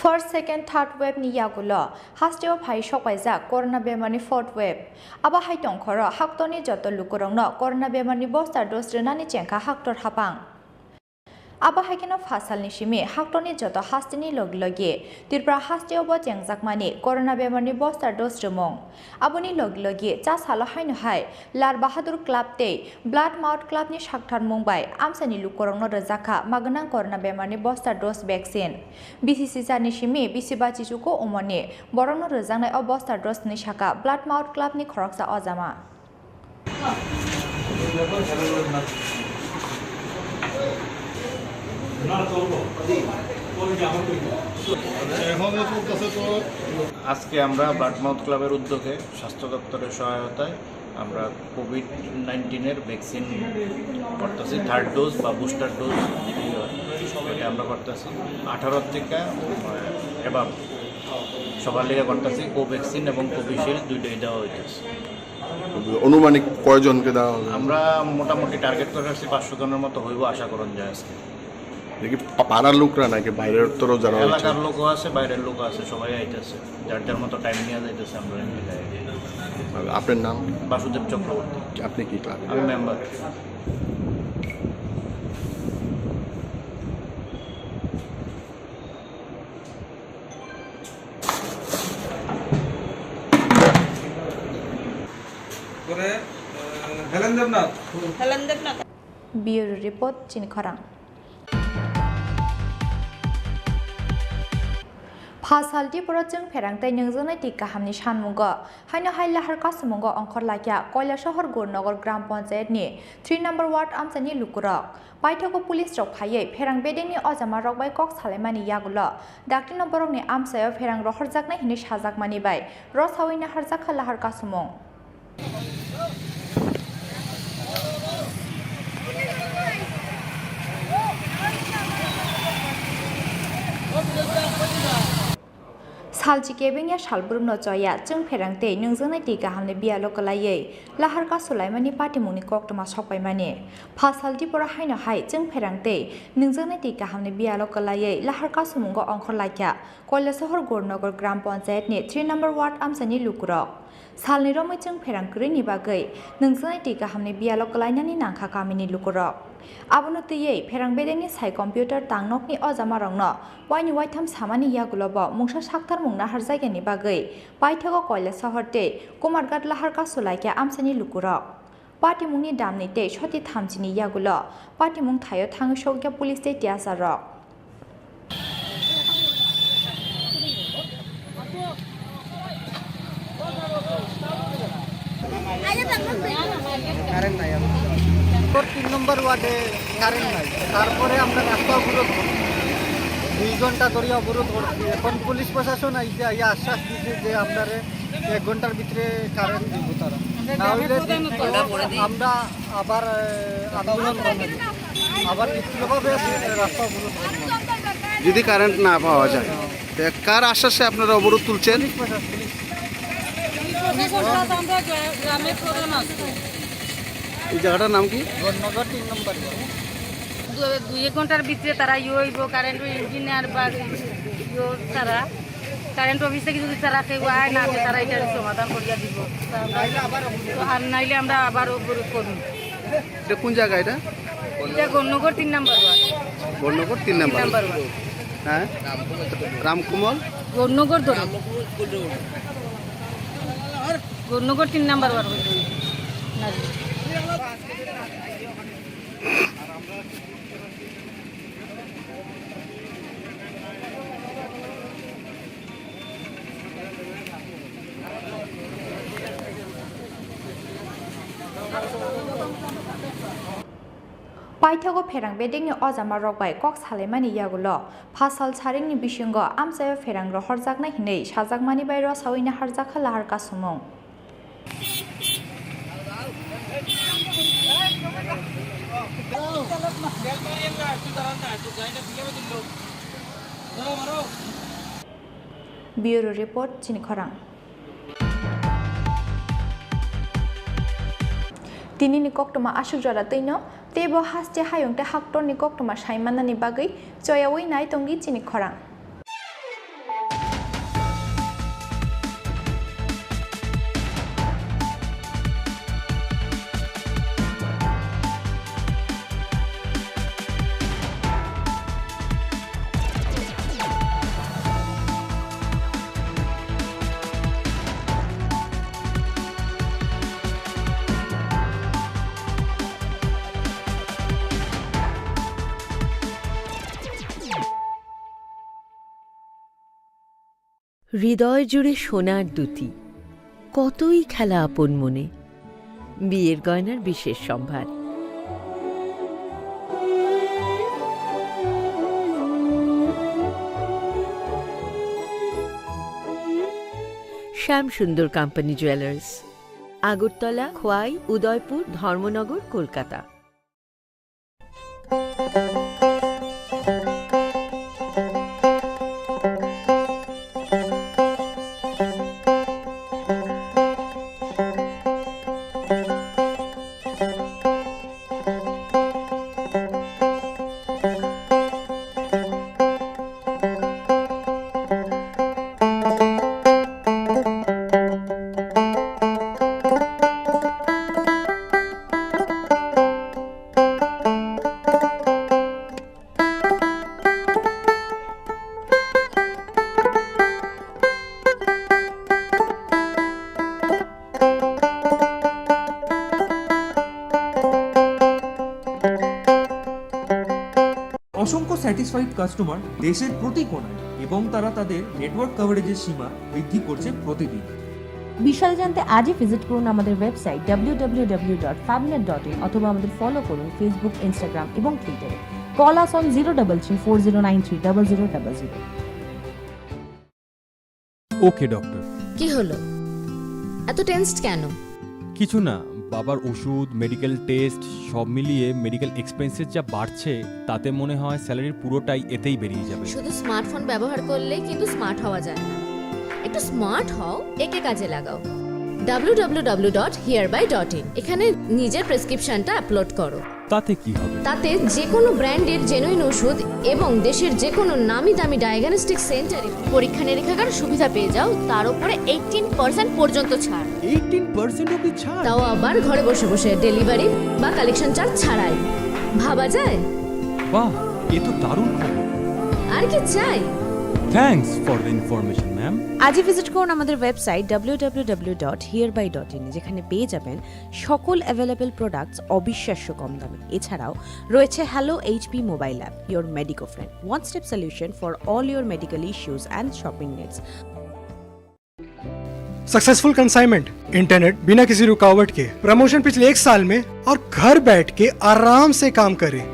First, second, third wave ni yagulo hasteo phai sokpaijak corona bemarni fourth wave. Abo hai tongkhoro haktorni joto lukurokno corona bemarni booster dose rwnani chengkha haktor haphang. Abo hai kheno phasalni simi haktorni joto hasteni logi logi Tripura hasteo bo chengjakmani corona bemarni booster dose rwmung. Aboni logi logi cha salo haino hai Lal Bahadur Club tei Blood Mouth Club ni saktharmung bai amchaini lukurokno rwjakha magwnang corona bemarni booster dose vaccine. B C C charni simi bisi bachichuku umorni borokno rwjaknai o booster dose hwnwi sakha Blood Mouth Club ni khoroksa ojama. আজকে আমরা blood mouth ক্লাবের উদ্যোগে স্বাস্থ্য দপ্তরের সহায়তায় আমরা কোভিড নাইন্টিনের ভ্যাকসিন করতেছি, থার্ড ডোজ বা বুস্টার ডোজ যেটাই হয়, এটা আমরা করতেছি। আঠারো থেকে, আহ, এবার সবার লিগে করতেছি, কোভ্যাক্সিন এবং কোভিশিল্ড দুইটাই দেওয়া হইতেছে। আনুমানিক কয়জনকে দেওয়া হবে? আমরা মোটামুটি টার্গেট করে রাখছি পাঁচশো জনের মতো হইব আশা করা যায় আজকে। দেখি পা-, পাড়ার লোকরা নাকি বাইরের তরফ যারা হয়েছে? এলাকার লোকও আছে, বাইরের লোকও আছে, সবাই আইতেছে, যার যার মতো টাইম নিয়ে যাইতেছে। আমরা এমনি যাই। আর আপনার নাম? বাসুদেব চক্রবর্তী। আপনি কি ক্লাবে? আমি মেম্বার। পরে, আহ, হেলেন দেবনাথ। হেলেন Debnath. Bureau report, Chini Khorang. Phasal Tripura chwng pherang tei nwngjaknai twi kahamni sanmungo haino hai lahar kasumungo ongkhor laikha Koilasohor Gurnagar Gram Panchayat ni three number ward amchaini lukurok. Paithago police rok phaiwi pherang bedengni ojama rok bai kok salaimani yagulo dakti no borokni amchaio pherang rohorjaknai hinwi sajakmani bai rosaui naharjakha lahar kasumung. Salchi kebengya salbrumno choya chwng pherang tei nwngjaknai twi kahamni biyalo kwlaiwi lahar kasulaimani patimungni koktwma sokpaimani. Phasal Tripura haino hai chwng pherang tei nwngjaknai twi kahamni biyalo kwlaiwi lahar kasumungo ongkhor laikha Koilasohor Gurnagar Gram Panchayat ni three number ward amchaini lukurok. Salni romwi chwng pherang kwrwini bagwi nungjaknai twi kahamni biyalo kwlainani nangkha kamini lukurok. Abono twiwi pherang bedekni sai computer tangnokni ojamarokno waini waitham samani yagulobo mungsa saktarmung naharjakyani bagwi paithago Koilasohor tei Kumarghat lahar kasulaikha amchaini lukurok. Patimungni damni tei soti thamchini yagulo patimung thaio thangwi sokya police tei tiyasarrok. Current নাই আমার। তিন নম্বর ওয়ার্ডে কারেন্ট নাই, তারপরে আমরা রাস্তা অবরোধ করি। দুই ঘন্টা ধরে অবরোধ করছি। এখন পুলিশ প্রশাসন আইসে, আইয়া আশ্বাস দিছে যে আপনারে এক ঘন্টার ভিতরে কারেন্ট দিব তারা। না হইলে আমরা আবার, আহ, আন্দোলন করব। আবার বিক্ষোভভাবে রাস্তা অবরোধ করব। যদি কারেন্ট না পাওয়া যায়, তে কার আশ্বাসে আপনারা অবরোধ তুলছেন? পুলিশ প্রশাসন, পুলিশ। প্রশাসন plus আমরা গ্রা-, গ্রামের প্রধান আছে। এই জায়গাটার নাম কি? গণনগর তিন নম্বর। দু-, দুই এক ঘন্টার ভিতরে তারা ইয়ে হইব, কারেন্ট ইঞ্জিনিয়ার বা ইয়ে তারা, কারেন্ট অফিস থেকে যদি তারা কেউ আয় না, তারা এটা সমাধান করিয়া দিব। তো আমরা, তো আর নাইলে আমরা আবার অবরোধ করব। এটা কোন জায়গা এটা? এটা গণনগর তিন নম্বর ওয়ার্ড। গণনগর তিন নম্বর। তিন নম্বর ওয়ার্ড। হ্যাঁ? রামকমল? গণনগর ধরে। গণনগর তিন নম্বর word. Paithago pherang bedekni ojamarok bai kok salaimani yagulo phasal saringni bisingo amchaio pherang rohorjaknai hinwi sajakmani bai rwsaui naharjakha lahar kasumung. Bureau Report, Chini Khorang. Tinini koktwma aswk jora twino, teibo haste hayung tei haktorni koktwma sai mannani bagwi choyaui nai tongdi Chini Khorang. হৃদয় জুড়ে সোনার দ্যুতি, কতই খেলা আপন মনে। বিয়ের গয়নার বিশেষ সম্ভার। শ্যাম সুন্দর কোম্পানি জুয়েলার্স, আগরতলা, খোয়াই, উদয়পুর, ধর্মনগর, কলকাতা। অসংখ্য স্যাটিসফাইড কাস্টমার দেশের প্রতি কোণায়, এবং তারা তাদের নেটওয়ার্ক কভারেজের সীমা বৃদ্ধি করছে প্রতিদিন। বিশদ জানতে আজই ভিজিট করুন আমাদের website W W W dot ফ্যাবনেট ডট ইন অথবা আমাদের ফলো করুন Facebook, Instagram এবং Twitter এ। Call us on zero double three four zero nine three double zero double zero. ওকে ডক্টর। কি হলো? এত টেন্সড কেন? কিছু না, বাবার ওষুধ, মেডিকেল টেস্ট, সব মিলিয়ে মেডিকেল এক্সপেন্সেস যা বাড়ছে, তাতে মনে হয় স্যালারির পুরোটাই এতেই বেরিয়ে যাবে। শুধু স্মার্টফোন ব্যবহার করলে কিন্তু স্মার্ট হওয়া যায় না। একটু স্মার্ট হও, একে কাজে লাগাও। ডাব্লিউ ডাব্লিউ ডাব্লিউ ডট হিয়ারবাই ডট ইন, এখানে নিজের প্রেসক্রিপশনটা আপলোড করো। তাতে কি হবে? তাতে যে কোনো ব্র্যান্ডের জেনুইন ওষুধ এবং দেশের যে কোনো নামি দামি ডায়াগনস্টিক সেন্টারে পরীক্ষা নিরীক্ষাগার সুবিধা পেয়ে যাও, তার উপরে এইটিন পার্সেন্ট পর্যন্ত ছাড়। এইটিন পার্সেন্ট অবধি ছাড়? তাও আবার ঘরে বসে বসে, ডেলিভারি বা কালেকশন চার্জ ছাড়াই। ভাবা যায়? বাহ, এ তো দারুণ খবর। আর কি চাই? Thanks for the information, ma'am. আজই ভিজিট করুন আমাদের website W W W dot হিয়ারবাই ডট ইন, যেখানে পেয়ে যাবেন সকল অ্যাভেলেবল প্রোডাক্টস অবিশ্বাস্য কম দামে। এছাড়াও রয়েছে hello HP mobile app, your Medico friend, one step solution for all your medical issues and shopping needs. Successful consignment, internet बिना किसी रुकावट के, प्रमोशन पिछले एक साल में और घर बैठ के आराम से काम करें।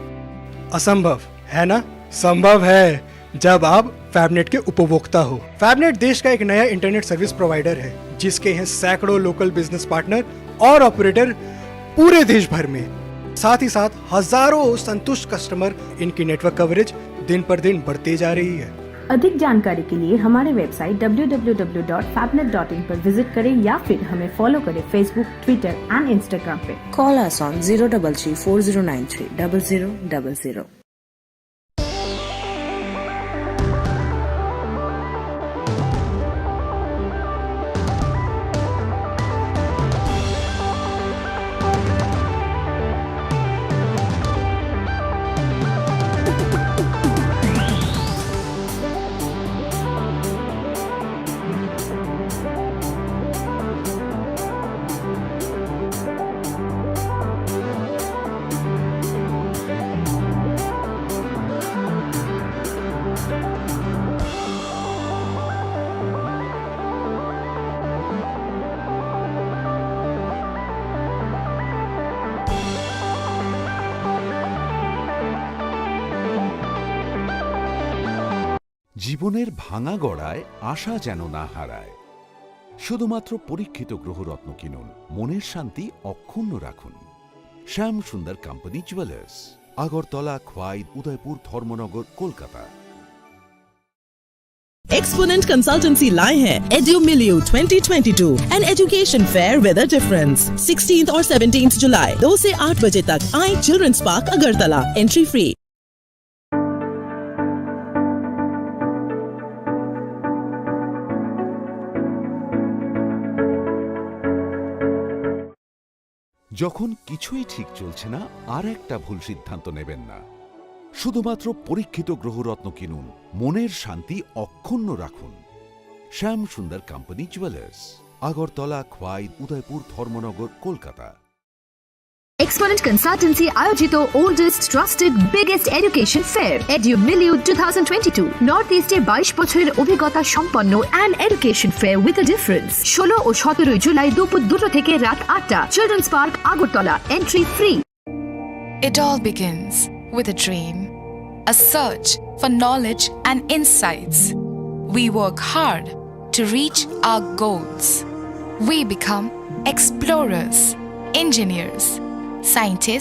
असंभव है ना? संभव है, जब आप फैबनेट के उपभोक्ता हो। फैबनेट देश का एक नया इंटरनेट सर्विस प्रोवाइडर है, जिसके हैं सैकड़ों लोकल बिजनेस पार्टनर और ऑपरेटर पूरे देश भर में। साथ ही साथ हजारों संतुष्ट कस्टमर, इनकी नेटवर्क कवरेज दिन पर दिन बढ़ती जा रही है। अधिक जानकारी के लिए हमारे website W W W dot फैबनेट डॉट इन पर विजिट करें या फिर हमें फॉलो करें Facebook, Twitter and Instagram पे। Call us on zero double three four zero nine three double zero double zero. জীবনের ভাঙা গড়ায় আশা যেন না হারায়। শুধুমাত্র পরীক্ষিত গ্রহরত্ন কিনুন, মনের শান্তি অক্ষুণ্ণ রাখুন। Shyam Sundar company jewellers, Agartala, Khowai, Udaipur, Dharmanagar, Kolkata. Exponent consultancy लाए हैं एड्यूमिलियो twenty twenty two, an education fair with a difference। Sixteenth और सेवनटीन्थ जुलाई, दो से आठ बजे तक आए children's park Agartala, entry free. যখন কিছুই ঠিক চলছে না, আর একটা ভুল সিদ্ধান্ত নেবেন না। শুধুমাত্র পরীক্ষিত গ্রহরত্ন কিনুন, মনের শান্তি অক্ষুণ্ণ রাখুন। Shyam Sundar company jewellers, Agartala, Khowai, Udaipur, Dharmanagar, Kolkata. Exponent consultancy आयोजित oldest trusted biggest education fair Edumilio two thousand twenty two, north east বাইশ বছরের অভিজ্ঞতা সম্পন্ন, an education fair with a difference। ষোলো ও সতেরোই জুলাই দুপুর দুটো থেকে রাত আটটা, children's park, Agartala, entry free. It all begins with a dream, a search for knowledge and insights. We work hard to reach our goals. We become explorers, engineers, scientists,